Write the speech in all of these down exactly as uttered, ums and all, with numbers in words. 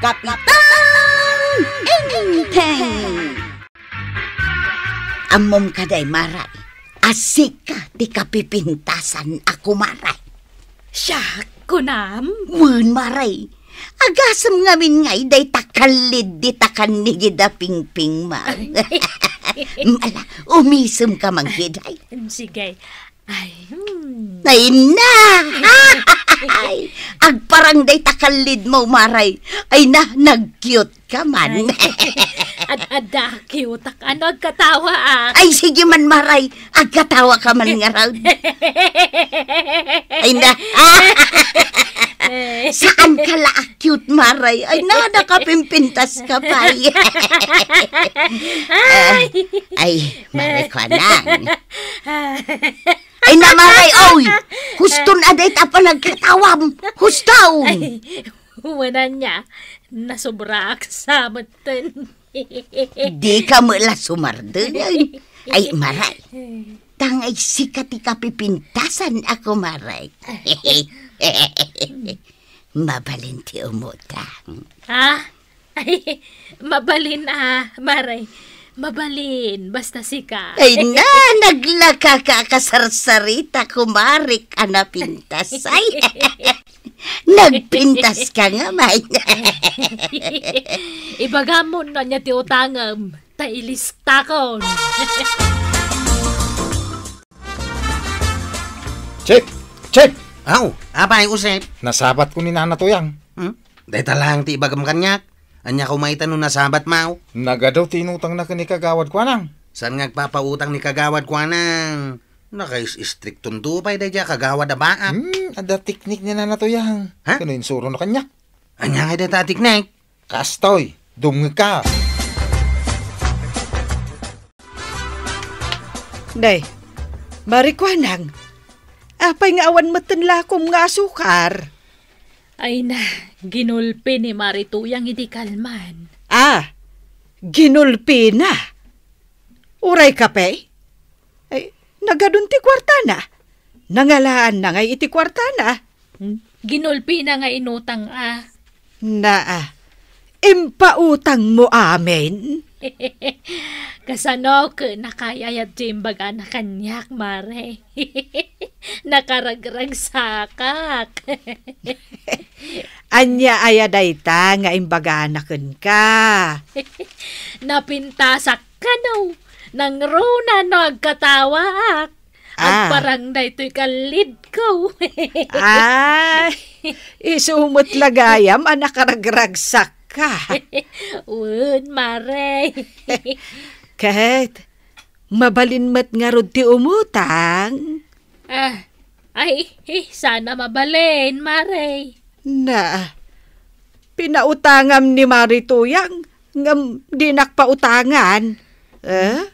Kapitan Enteng! Ammom kadi, Maray, a sika ti kapipintasan a kumare? Siak, kunam? Wen, Maray. Agasem ngamin ngay dayta kallid dita kannigid a pingpingmaw. Ala, umisemka man kadi. Sige. Ay, hmm. Ay, na! Ay, agparang dayta kallidmo, Maray. Ay, na, nag-cute ka man. Ay. Ad-, adda, cute-ak. Ano, agkatawa, ah? Ay, sige man, Maray. Agkatawa ka man ngarud. Ay, na. Ay. Saan ka la cute, Maray? Ay, na, nakapimpintas ka pay. Ay. Ah, ay, Maray, kuanang. Ay, na, Maray, oy! Huston a dayta panagkatawam! Huston! Ay, wala niya. Nasobraak sa metten. Dika met la sumardeng. Ay, Maray. Tangay sika ti kapipintasan a kumare. Mabalin ti umutang. Ha? Ay, mabalin, ah, Maray. Mabalin, basta sika. Ay na, naglaka ka a kasarsarita, kumarik a napintas. Ay, nagpintas ka nga, may. Ibagam no ania ti utangem, ta ilistakon. Chik! Chik! Aw, apay, Usep? Nasabatko ni Nana Tuyang. Hmm? Dayta laeng ti ibagam kaniak. Ania koma ita no nasabatmo? Nagadu ti inutangna ken ni Kagawad Kuanang. Saan nga agpapautang ni Kagawad Kuanang? Nakais-istriktonto pay daydiay a kagawad a baak. Hmm, adda teknik ni Nana Tuyang. Ha? Ken no insurona kaniak. Ania ngay dayta a teknik? Kastoy, dumngegka. Day, Mari Kuanang, apay nga awan metten lakom nga asukar? Ay na, ginulpi ni Mari Tuyang idi kalman. Ah, ginulpina? Uray kape? Ay, nagadun ti kuartana. Nangalaanna ngay iti kuartana. Hmm? Ginulpina nga inutang a. Naa, impautangmo amin? Kasano ket nakayayat ti imbagana kaniak, Mare? Nakaragragsakak. Ania aya dayta nga imbagana kenka? Napintasak kano, nangruna no agkatawaak. Ah. Agparang daytoy kallidko. Ay, isu met la gayam a nakaragragsakka. Wen, Mare. Ket, mabalin met ngarud ti umutang? Ah, ay, eh, sana mabalin, Mare. Na, pinautangam ni Mari Tuyang, ngem dinak pautangan. Eh?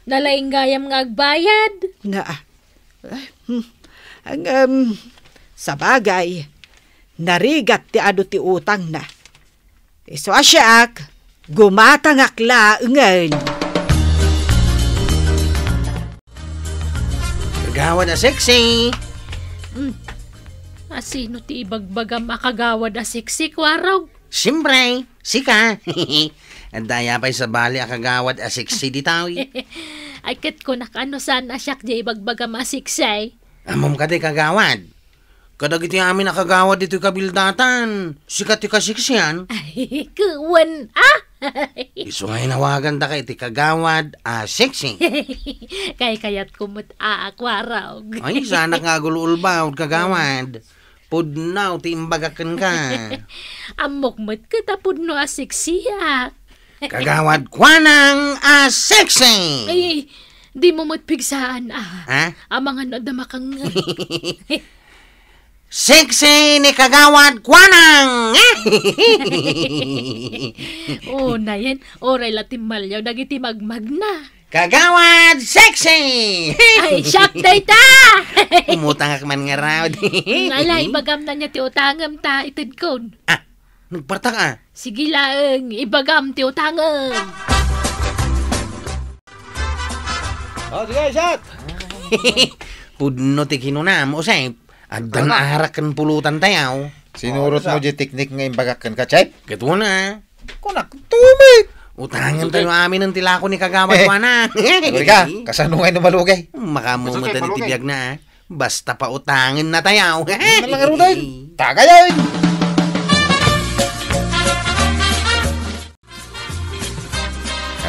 Nalaing gayam nga agbayad. Na, eh, hmm. Ngem, sabagay, narigat ti adu ti utangna. Isu a siak, gumatangak laengen. Kagawad a sexy. Hmm. Asino ti ibagbagam a kagawad a sexy, Kuarog? Siyempre, sika. Adda aya pay sabali a kagawad a sexy ditoy? Ay, ket kunak, no saan a siak ti ibagbagam a sexy? Ammom kadi, kagawad? Kadagiti amin a kagawad ditoy kabildatan, sika ti kaseksian. Ay, wen, ah! Isu nga inawagandaka iti kagawad a sexy. Kaykayatko met a, Kuarog. Ay, saanak nga agul-ulbaw, kagawad. Pudno ti imbagak kenka. Ammok met ket a pudno a sexiak. Kagawad Kuanang a sexy! Ay, dimo met pigsaan, ah. Ha? Amangan no adda makangngeg. Sexy ni Kagawad Kuanang! Oh, nayen, uray la timmaliaw dagiti magmagna. Kagawad sexy! Ay, siak dayta! Umutangak man ngarud. Ala, ibagam na niya ti utangem ta itedkon. Ah, nagpartak, ah. Sige laeng, ibagam ti utangem. Oh, sige, shot! Pudno ti kinunam, Usep. Addan arak ken pulutan tayaw. Sinurot mo di teknik nga imbagak kenka, Chef? Ket una. Kunak, tumit! Utangen tayo aminen ti lako ni Kagawad Juana. Aguri ka, kasano nga no malugay? Makaammo met iti biag na, ah. Basta pautangen na tayo. Ano lang, Ruday? Tagayan!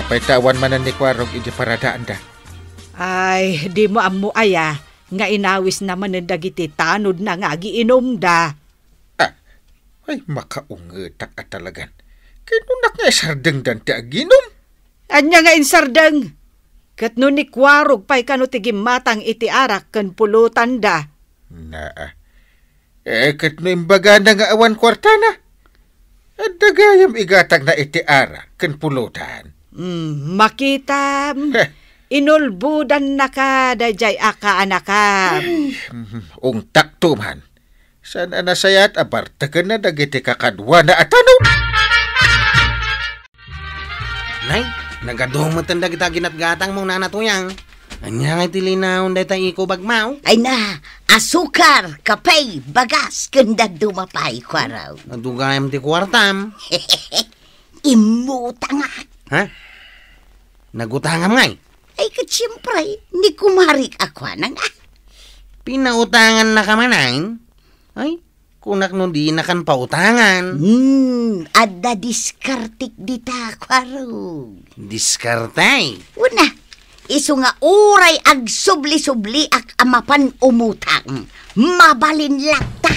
Apay ta awan manen ni Kuarog iti paradaanda? Ay, di mo ammo aya nga inawisna manen dagiti tanodna nga agiinumda. Ah, ay, makaungetak a talagan. Kinunak nga isardengdan ti aginum. Ania nga insardeng? Ket no ni Kuarog pay kano ti gimmatang iti arak ken pulotanda? Naa. Eh, ket no imbagana nga awan kuartana? Adda gayam igatangna iti arak ken pulotan. Mm, makitam. Heh. Inulbodannaka daydiay a kaanakam. Ay, mm, ungtakto man. Saan a nasayaat a bartekenna dagiti kakaduana a tanod? Nay, nagadu metten dagita ginatgatangmo, Nana Tuyang. Ania ngay ti linaon dayta iko bagmaw? Ay na, asukar, kape, bagas, ken dadduma pay, Kuarog. Adu gayam ti kuartam. Immutangak. Ha? Nagutangam ngay? Ay, ket siempre, ni kumarik a kuanang, ah. Pinautangannaka manen? Ay, kunak no dinakan pautangan. Hmm, adda diskartek dita, Kuarog. Diskarte? Una, isu nga uray agsubli-subliak a mapan umutang, mabalin latta.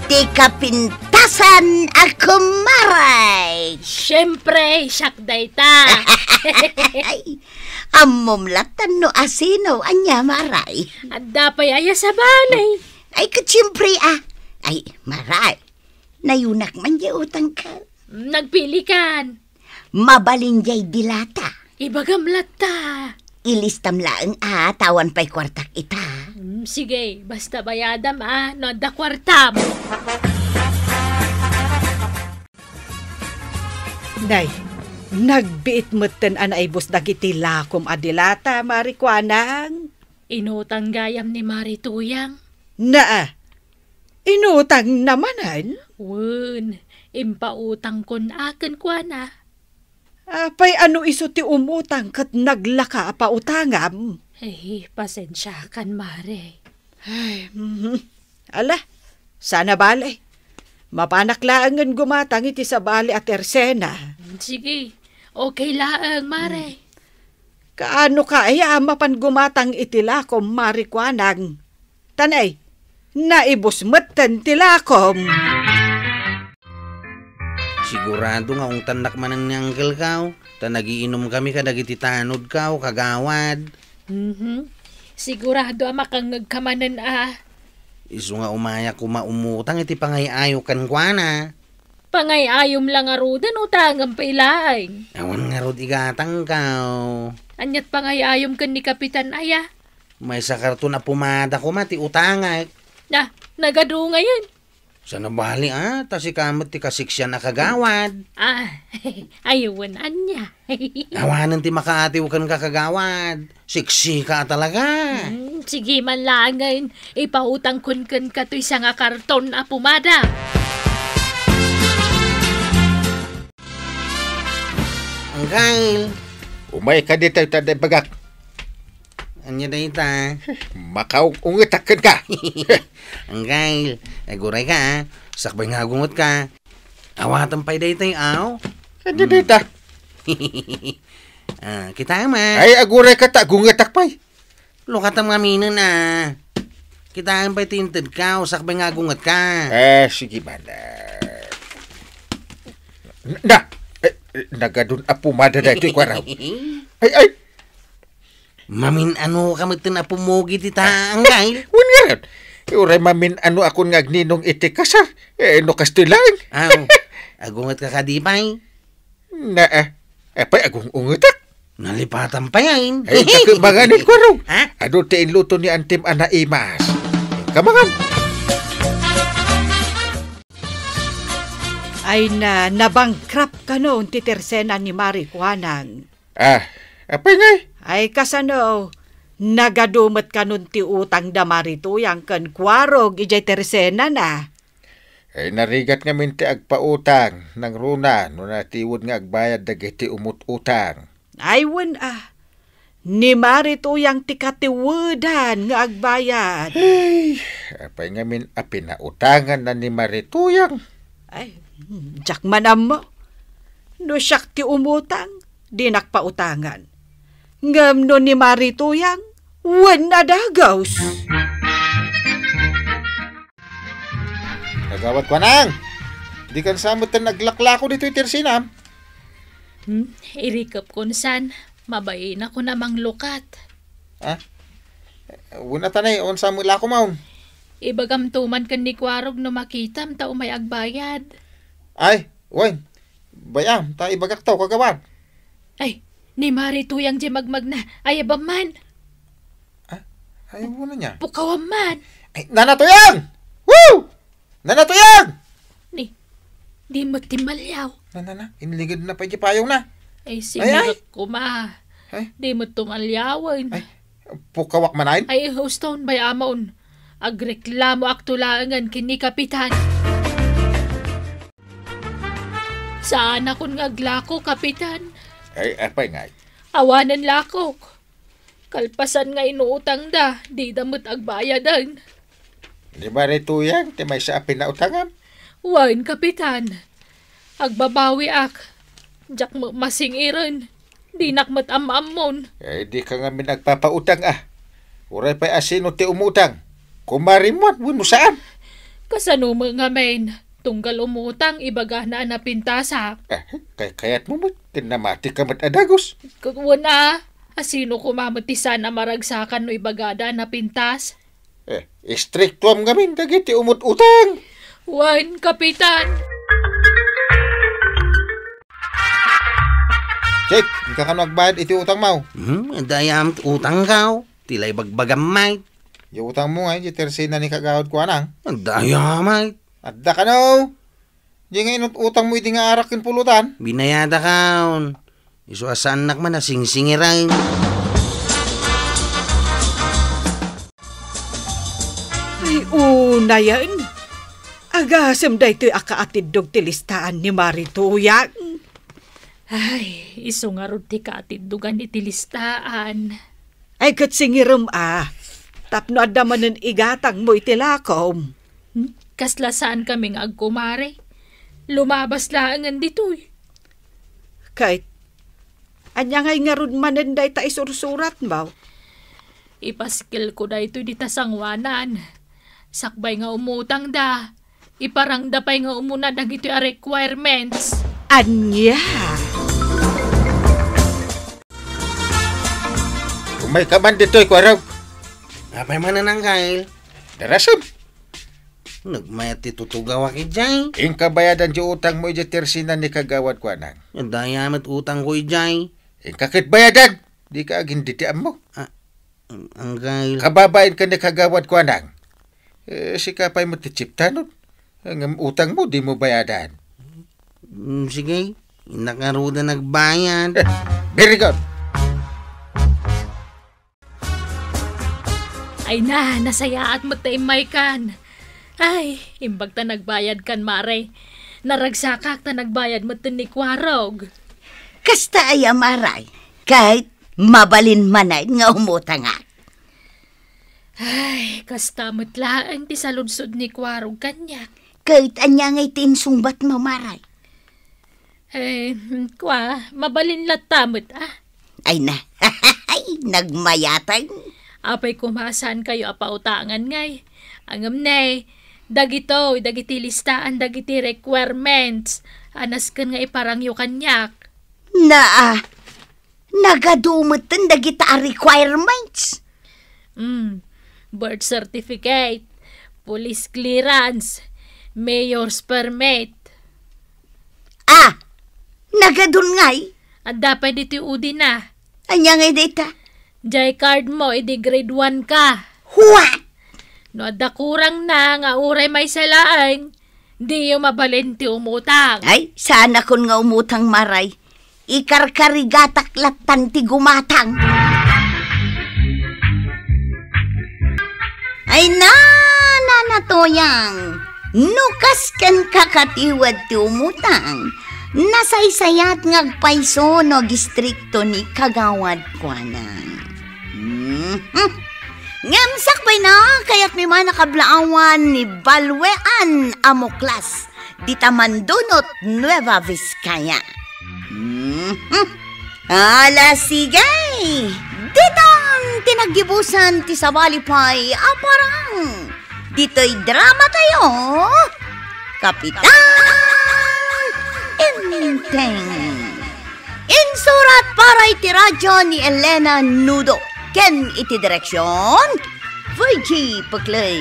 Ti kapintasan a kumare. Siempre, siak dayta. Ay, ammom latta no asino, ania, mare? Adda pay aya sabali. Ay, ket siempre, ah. Ay, mare, nayunak man diay utangko. Nagpilikan. Mabalin diay dilata. Ibagam latta. Ilistam laeng a, ta awan pay kuartak ita. Mm, sige, basta bayadam a, no adda kuartam. Nay, nagbiit metten a naibus dagiti lakom a dilata, Mari Kuanang. Inutang gayam ni Mari Tuyang. Naa, inutangna manen? Wen, impautangkon a kenkuana. Apay a no isu ti umutang ket naglaka a pautangam? Ay, pasensiakan, Mare. Ay, mhm. Ala, saan a bale. Mapanak laengen gumatang iti sabali a tersena. Sige, okay laeng, Mare. Kaano ka aya a mapan gumatang iti lakom, Mari Kuanang? Tanay, naibus metten ti lakom. Sigurado nga ungtannak manen ni Uncle Kao, ta nagiinum kami kadagiti tanod, Kao, kagawad. Mhm. Sigurado a makangngeg ka manen a. Isu nga umaya koma umutang iti pangay-ayo kenkuana. Pangay-ayom la ngaruden, utangem pay laeng. Awan ngarud igatang, Kao. Aniat pangay-ayom ken ni Kapitan aya? Maysa karton a pomada koma ti utangek. Na, nagadu ngayen. Saan a bali, a, ta sika met ti kasiksian a kagawad. Ah, ay, wen ania. Awanen ti makaatiw kenka, kagawad. Siksi ka talaga. Hmm, sige man laengen, ipautangkon kenka toy sanga karton a pomada. Angkel. Umay ka ditoy ta debagak. Ania dayta? Makaungetak kenka. Angkel, aguray ka, a. Sakbay nga agunget ka. Awatem pay daytoy, aw? Ania dayta? Ah, kita man. Ay, aguray ka ta agungetak pay. Lukatam ngaminen, a. Kitaem pay ti intedka, sakbay nga agungetka. Eh, sige man, eh. Na, eh, nagadun a pomada daytoy, Kuarog. Ay, ay. Mamin-ano ka metten a pumugi ti taang, kay? Wen ngarud. Uray mamin-ano akon nga agninong iti kasar. Eh, no kastoy laeng. Aw, agungetka kadi pay? Na, eh. Apay, agung-ungetak? Nalipatan pay, ay. Ay, kakemangan, Kuarog. Ha? Adu ti inluto ni Antim a naimas. Kamangan. Ay na, nabankrupt kano ti tersena ni Mari Kuanang. Ah, apay ngay? Ay, kasano? Nagadu met kanon ti utangda Mari Tuyang ken Kuarog idiay tersenana? Ay, narigat ngamin ti agpautang, nangruna no natiwed nga agbayad dagiti umut-utang. Ay, wen a. Ni Mari Tuyang ti katiwedan nga agbayad. Ay, apay ngamin a pinautanganna ni Mari Tuyang? Ay, hmm, diak man ammo. No siak ti umutang, dinak pautangan. Ngem no ni Mari Tuyang, wen a dagus. Kagawad Kuanang, di kan sa metten aglaklako ditoy tersenam? Hmm, irikep kun san, mabainakon a manglukat. Ha? Wen a tanay, unsa met lakom? Ibagam to man ken ni Kuarog no makitam ta umay agbayad. Ay, wen. Bay-am, ta ibagak to, kagawad. Ay, ni Mari Tuyang diay magmagna, ayabam man. Ah, ay, wala niya. Pukawam man. Ay, Nana Tuyang! Woo! Nana Tuyang! Ni, di met timmaliaw. Na, na, na, inligid na pa iti payong na. Ay, Ay, ay. Simirak koma. Ay. Di met tumaliawen. Ay, pukawak man ay? Ay, uston, bay-amon. Agreklamoak to laengen ken ni Kapitan. Saanakon nga aglako, Kapitan. Ay, apay ngay? Awanen lakok. Kalpasan nga inuutangda, dida met agbayaden. Ni Mari Tuyang ti maysa a pinautangam? Wen, Kapitan. Agbabawiak. Diak met masingiren. Dinak met am-ammon. Ay, di ka ngamin agpapautang, ah. Uray pay a sino ti umutang. Kumari mo, wenno saan? Kasano met ngamin? Tunggal umutang, ibagana a napintasak. Ah, kay kayat mo met, ken namati ka met a dagus. Ket wen a, a sino koma met ti saan a maragsakan no ibagada a napintas? Eh, istriktuam ngamin dagiti umut-utang. Wen, Kapitan. Jake, inka kano agbayad iti utang mo? Hmm, adda aya met utang ko. Ti la ibagbagam, Mike. Di utang mo nga, di tersena ni Kagawad Kuanang. Adda aya, Mike. Adda kano. Di nga inut-utang mo idi nga arak ken pulutan. Binayada kaon. Isu a saannak man a singsingiran. Ay, unayen. Agasem daytoy a kaatiddog ti listaan ni Mari Tuyang. Ay, isu ngarud ti kaatiddogan iti listaan. Ay, ket singirem a, tapno adda manen igatangmo iti lakom. Hmm? Kasla saan kami nga agkumare. Lumabas laengen ditoy. Kay, ania ngay ngarud manen dayta isursuratmo? Ipaskelko daytoy dita sangoanan. Sakbay nga umutangda, iparangda pay nga umuna dagitoy a requirements. Ania? Umayka man ditoy, Kuarog. Apay manen, Anggail? Darasem. Nagmayat ti tutugawak idiay. Inka bayadan ti utangmo idiay tersena ni Kagawad Kuanang. Adda aya met utangko idiay. Inka ket bayadan. Dika aginditiammo. Ah, Anggail. Kababain ken ni Kagawad Kuanang. Eh, sika pay met ti chiptanon. Ngem utangmo, dimo bayadan. Mm, sige. Innak ngaruden agbayad. Very good. Ay na, nasayaat met ta immaykan. Ay, imbag ta nagbayadkan, Mare. Naragsakak ta nagbayad met ni Kuarog. Kasta aya, Mare. Ket mabalin manen nga umutangak. Ay, kasta met laeng ti saludsod ni Kuarog kaniak. Ket ania ngay ti insungbatmo, Mare? Eh, kua, mabalin latta met, ah. Ay na, nagmayateng. Apay koma saankayo a pautangan ngay. Ngem ne, dagitoy, dagiti listaan, dagiti requirements a nasken nga iparangyo kaniak. Naa, nagadu metten dagita a requirements. Mm, birth certificate, police clearance, mayor's permit. Ah, nagadun ngay? Adda pay ditoy udina. Ania ngay dayta? Jay card mo, idi grade one ka. What? No adda kurang na nga uray maysa laeng, diyo mabalin ti umutang. Ay, saanakon nga umutang, Mare. Ikarkarigatak lattan ti gumatang. Ay na, Nana Toyang, no kas ken kakatiwed ti umutang, nasaysayat nga agpayso no agistrikto ni kagawad kuana. Mhm. Ngem sakbay na, kayatmi man a kablaawan ni Balwean a Muklas, dita Mandunot, Nueva Vizcaya. Mhm. Ala, sige! Ditan ti naggibusan ti sabali pay a parang. Ditoy drama tayo, Kapitan Enteng. Insurat para iti radyo ni Elena Nudo ken iti direksyon, Virgie Peclay.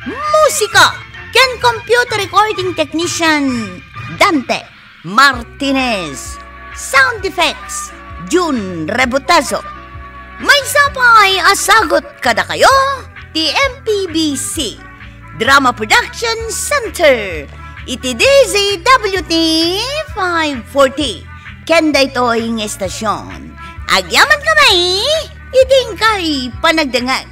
Musika ken computer recording technician, Dante Martinez. Sound effects, Jun Rebotazo. Maysa pay a sagut kadakayo ti M P B C Drama Production Center iti D Z W T five forty. Ken daytoy nga estasyon, agyamankami iti inkay panagdengngeg.